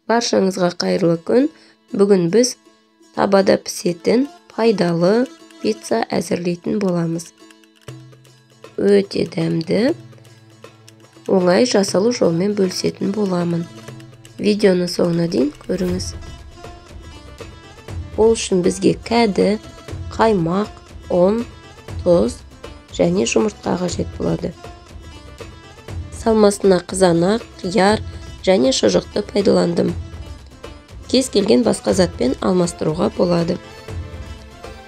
Баршаңызға қайырлы күн. Бүгін біз табада пісетін пайдалы пицца әзірлейтін боламыз. Өте дәмді, оңай жасалу жолымен бөлісетін боламын. Видеоны соңына дейін көріңіз. Ол үшін бізге кәді, қаймақ, ұн, тұз және жұмыртқа қажет болады. Салмасына қызанақ, қияр және шұжықты пайдаландым. Кез келген басқа затпен алмастыруға болады.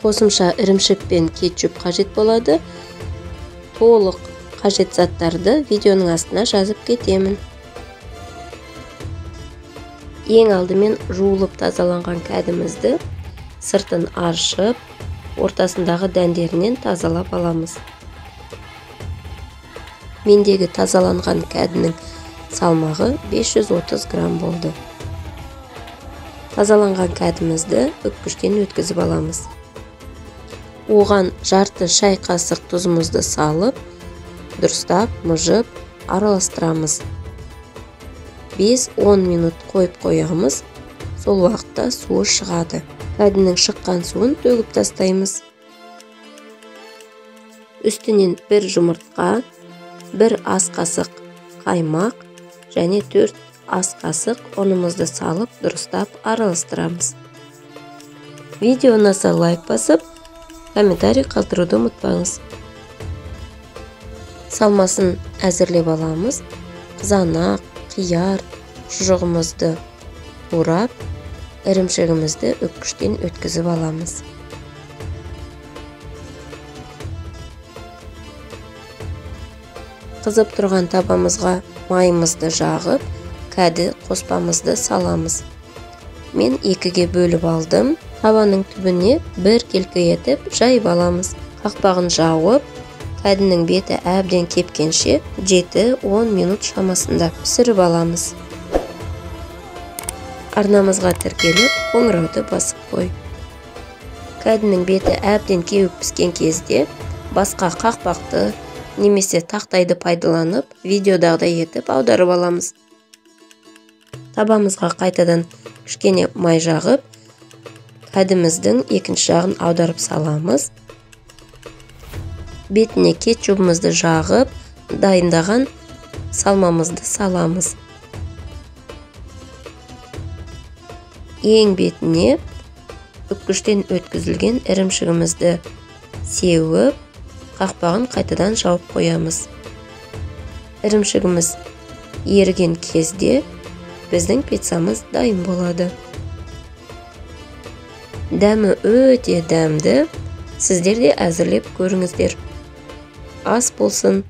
Қосымша ірімшік пен кетчуп қажет болады. Толық қажет заттарды видеоның астына жазып кетемін. Ең алдымен жуылып тазаланған кәдімізді сыртын аршып, ортасындағы дәндерінен тазалап аламыз. Мендегі тазаланған кәдінің салмағы 530 грамм болды. Тазаланған кәдімізді үккіштен өткізіп аламыз. Оған жарты шай қасық тұзымызды салып, дұрыстап мыжып араластырамыз. 5-10 минут қойып қоямыз. Сол уақытта суы шығады. Кәдінің шыққан суын төгіп тастаймыз. Үстінен бір жұмыртқа, бір ас қасық қаймақ және 4 ас қасық ұнымызды салып дұрыстап араластырамыз. Видео ұнаса лайк басып, комментарий қалдыруды ұмытпаңыз. Салмасын әзірлеп аламыз. Қызанақ, қияр, шұжығымызды турап, ірімшігімізді үккіштен өткізіп аламыз. Қызып тұрған табамызға майымызды жағып, кәді қоспамызды саламыз. Мен екіге бөліп алдым. Табаның түбіне бір келкі етіп жайып аламыз. Қақпағын жауып, кәдінің беті әбден кепкенше 7-10 минут шамасында пісіріп аламыз. Арнамызға тіркеліп, қоңырауды басып қой. Кәдінің беті әбден кеуіп піскен кезде басқа қақпақты немесе тақтайды пайдаланып, видеодағыдай етіп аударып аламыз. Табамызға қайтадан кішкене май жағып, кәдіміздің екінші жағын аударып саламыз. Бетіне кетчубымызды жағып, дайындаған салмамызды саламыз. Ең бетіне үккіштен өткізілген ірімшігімізді сеуіп, қақпағын қайтадан жауып қоямыз. Ірімшігіміз еріген кезде біздің пиццамыз дайын болады. Дәмі өте дәмді, сіздер де әзірлеп көріңіздер. Ас болсын.